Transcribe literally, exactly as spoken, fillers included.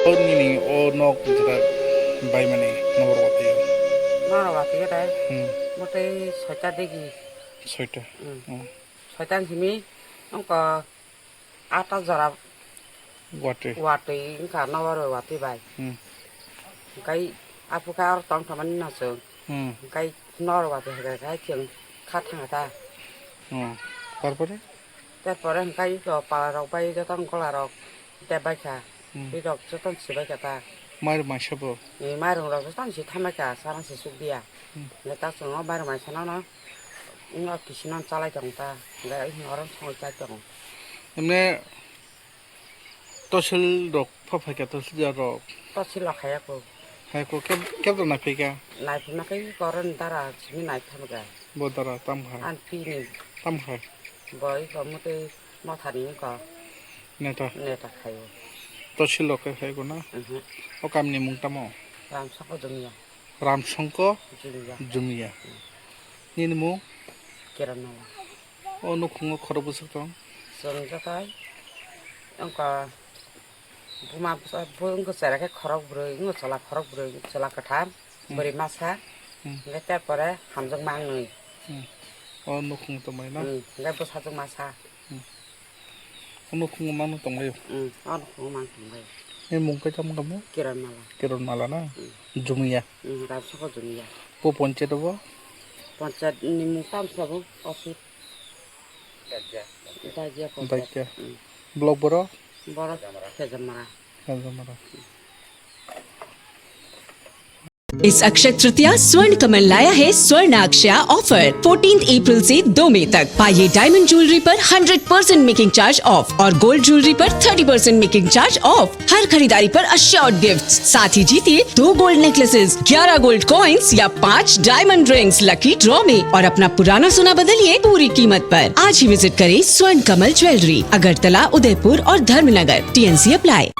O nini o nok jora baimani noro watwi. Noro watwi de. Hmm. Motei soita digi. Soita. Hmm. Hmm. Soita simi ongko ata jora watwi. Watwi ongka noro watwi bai. Hmm. Kai apuka aro tong tamani nasung. Hmm. Kai noro watwi hai kai chwng kha thangata. Hmm. Tarpore? Tarpore hwnkhe iko pala rok bai joto gola rok tei baikha. Hmm. Tei rok joto si baikha ta. Mairum maisa bo? Ni mairum rok joto si thambaikha, sana si sukdiya. Hmm. Hwnkhe ta chwng o mairum maisa no no wngkha kisi no chalai tong ta. Hwnkhe oro songwi chai tongo. Emne tosil rok pha phaikha, tosil rok? Tosil rok haya ko. Haya ko, keb-, kebra nai phaikha? Nai phima khe koron dara simi nai thamga. Bo dara tam khai. An pini. Tam khai. Boi ko mutui mothani ko. Neta. Neta khayo. To silo khe khai ko na. Mhm. O kamni mung tamo? Ramsoko Jumia. Ramsoko Jumia. Jumia. Nini mung? Kiran Mala. O nukhungo khorok bwswk tong? Chwng joto wngkha buma bwsa, bo wngkha chwla khe khorok bwrwi, wngkha chwla khorok bwrwi, chwla kwthar, hmm, bwrwi masa, hmm, hwnkhe tarpore hamjwk mangnwi. Hmm. O nukhung tongmani na? Hmm, hwnkhe bwsajwk masa. Hmm. O nukhungo mangno tonglaio? Hmm, o nukhungo mang tonglaio. Ni mung khe tamo kamo? Kiran Mala. Kiran Mala na? Hmm. Jumia? Hmm, Ramsoko Jumia. Bo ponchayat bo? Ponchayat ni mung tamo sabo, Osit. Dagia Ponchayat. Dagia. Hmm. Block boro? Boro Khejamara. Khejamara. इस अक्षय तृतीया स्वर्ण कमल लाया है स्वर्ण अक्षया offer. Fourteen April से दो मई तक पाइए डायमंड ज्वेलरी पर hundred percent making charge off और गोल्ड ज्वेलरी पर thirty percent making charge off. हर खरीदारी पर अश्योर्ड गिफ्ट, साथ ही जीतिए दो गोल्ड नेकलेसेस, ग्यारह गोल्ड कॉइंस या पाँच डायमंड रिंग्स लकी ड्रॉ में और अपना पुराना सोना बदलिए पूरी कीमत पर। आज ही विजिट करें स्वर्ण कमल ज्वेलरी, अगरतला, उदयपुर और धर्मनगर। TNC apply.